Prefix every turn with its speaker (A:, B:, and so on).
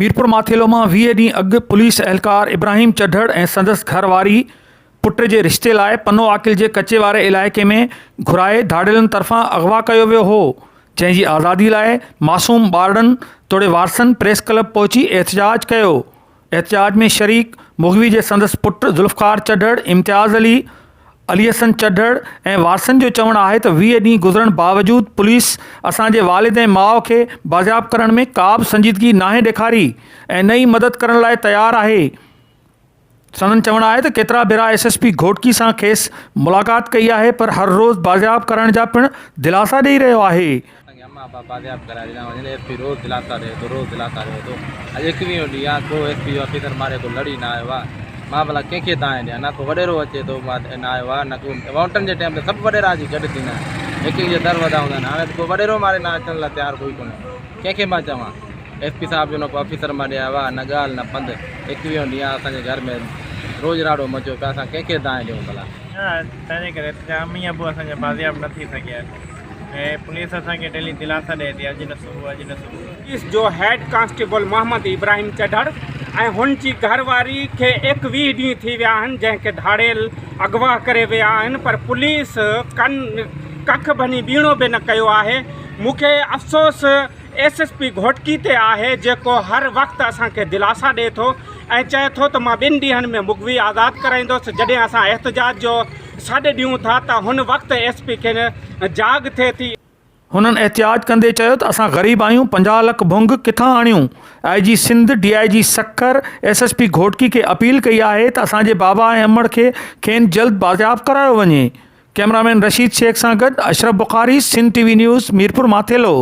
A: ميرپور ماٿيلو مان 20 ڏينهن اڳ پوليس اهلڪار ابراهيم چڍڙ ۽ سندس گهر واري پٽ جي رشتي لاء پنو عاقل جي ڪچي واري علائقي ۾ گهرائي ڌاڙيلن طرفان اغوا ڪيو ويو هو، جنهن جي آزادي لاء معصوم ٻارڙن توڙي وارثن پريس ڪلب پهچي احتجاج ڪيو. احتجاج ۾ شريڪ مغوي جي سندس پٽ ذوالفقار چڍڙ، امتياز علي، علي حسن چڍڙ ۽ وارثن جو چوڻ آهي ته 20 ڏينهن گذرڻ باوجود پوليس اسان جي والد ۽ ماء کي بازياب ڪرڻ ۾ ڪا به سنجيدگي ناهي ڏيکاري ۽ نه ئي مدد ڪرڻ لاء تيار آهي. سندن چوڻ آهي ته ڪيترا ڀيرا ايس ايس پي گهوٽڪي سان کيس ملاقات ڪئي آهي پر هر روز بازياب ڪرڻ جا پڻ دلاسا ڏئي رهيو آهي.
B: اسان کي امان ابا بازياب ڪرائي ڏنا وڃن ايس پي روز دلاسا ڏئي ٿو روز دلاسا ڏئي ٿو اڄ ايڪويهون ڏينهن آ ڪو ايس پي جو آفيسر ماري ڪو لڙي نه آيو آ مان ڀلا ڪنهن کي دانهن ڏيان نه ڪو وڏيرو اچي ٿو نه آيو آ نه ڪو ووٽن جي ٽائيم تي سڀ وڏيرا اچي گڏ ٿيندا آهن هڪ هڪ جي در وڌا هوندا آهن هاڻي ته ڪو وڏيرو ماري نه اچڻ لاء تيار ڪوئي ڪونهي ڪنهن کي مان چوان ايس پي صاحب جو نه ڪو آفيسر ماري آيو آ نه ڳالهه نه پنڌ ايڪويهون ڏينهن آ اسان جي گهر ۾ روڄ راڙو مچيو پيو اسان ڪنهن کي دانهن ڏيون ڀلا.
C: ها تنهنجي ڪري ته امي ابو اسان جا بازياب نه ٿي سگهيا آهن. ۽ پوليس اسان کي ڊيلي دلاسا ڏئي ٿي اڄ نه صبح اڄ نه صبح.
D: پوليس جو هيڊ ڪانسٽيبل محمد ابراهيم چڍڙ ۽ هن جي گهر واري کي 21 ڏينهن ٿي ويا آهن جنهن کي ڌاڙيل اغوا ڪري ويا آهن پر پوليس ڪن ڪک ڀڃي ٻيڻو به نه ڪيو آهي مون کي افسوس ايس ايس پي گهوٽڪي تي آهي جيڪو هر وقت اسان کي دلاسا ڏئي ٿو ۽ چئي ٿو ته مان ٻن ڏينهن ۾ مغوي آزاد ڪرائيندس جڏهن اسان احتجاج جو سڏ ڏيون ٿا ته هن وقت ايس پي کي جاڳ ٿئي ٿي.
A: هنن احتجاج ڪندي چيو ته اسان غريب آهيون 50 لک ڀنگ ڪٿان آڻيون، I G Sindh, D I G Sukkur, S S P Ghotki کي اپيل ڪئي آهي ته اسان جي بابا ۽ امڙ کي کين جلد بازياب ڪرايو وڃي. ڪئميرامين رشيد شيخ سان گڏ Ashraf Bukhari, Sindh T V news, Mirpur Mathelo.